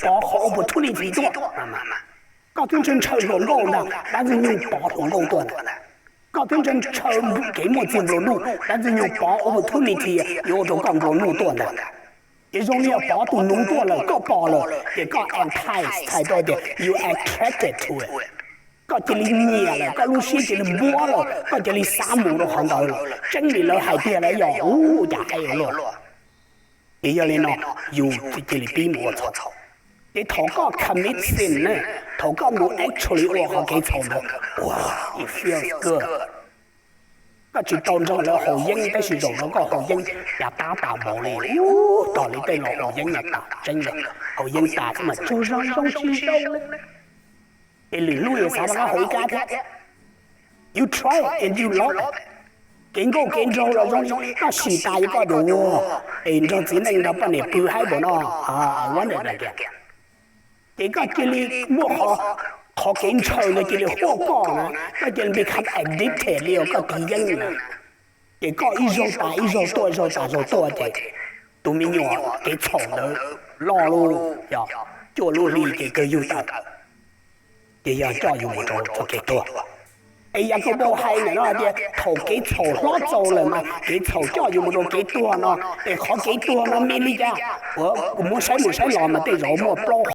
pov qhov opportunity tuaj. Koj twb ntshaw ntshaw hluas nkauj ntag, dab ntxwg nyoog pov hluas nkauj tuaj ntag. Koj twb ntshaw ntshaw kev muaj txiag nplua nuj, dab ntxwg nyoog pov opportunity yuav ua rau koj nplua nuj tuaj ntag. Ces zoo li yog pov tus nuv tuaj lawm, koj pom lawm ces koj entice, txhais tau tias you attracted to it. Koj cia li nyiam lawm, koj lub siab cia li npuab lawm, koj cia li xav mus rau qhov ntawd lawm, tseeb li lawv hais tiag lawm yog ua cas hais ua luaj. Ces yog li no, yus cia li pib mus ua txhaum. Ces thaum koj commit sin ne, thaum koj mus actually ua qhov kev txhaum ntawd, wow, it feels good. Koj tsis tau nrog lawv haus yeeb tab sis zaum no koj haus yeeb cas tab tas npaum li, ub, tog li tej laus haus yeeb no tas tseeb li. Haus yeeb tas xwb mas tsaug zog zoo tsis zoo. Ces lwm hnub yus xav rov qab haus ib kab thiab. You try and you love it. Kev nkauj kev nraug los zoo li koj sim tas yus koj tias ua, es nrog txiv neej nrog poj niam pw haib npaum no, I want it again. Ces koj cia li muaj qhov kev ntshaw ntawd cia li huaj koj na, koj cia li become addicted li uas koj tiv yeeb na. Ces koj ib zaug tas ib zaug tuaj, ib zaug tas zaug tuaj ces tus me nyuam kev txhaum ntawd loj lub, yog cuaj lub hli ces kawg yug tawm. Ces yog coj yus mus rau txoj kev tuag. Es Yakaunpaus hais ntawm no hais tias thaum kev txhaum hlob txaus lawm mas kev txhaum coj yus mus rau kev tuag no, es qhov kev tuag no me li cas? Uas kuv muab saib mus saib los mas tej zaum muaj plaub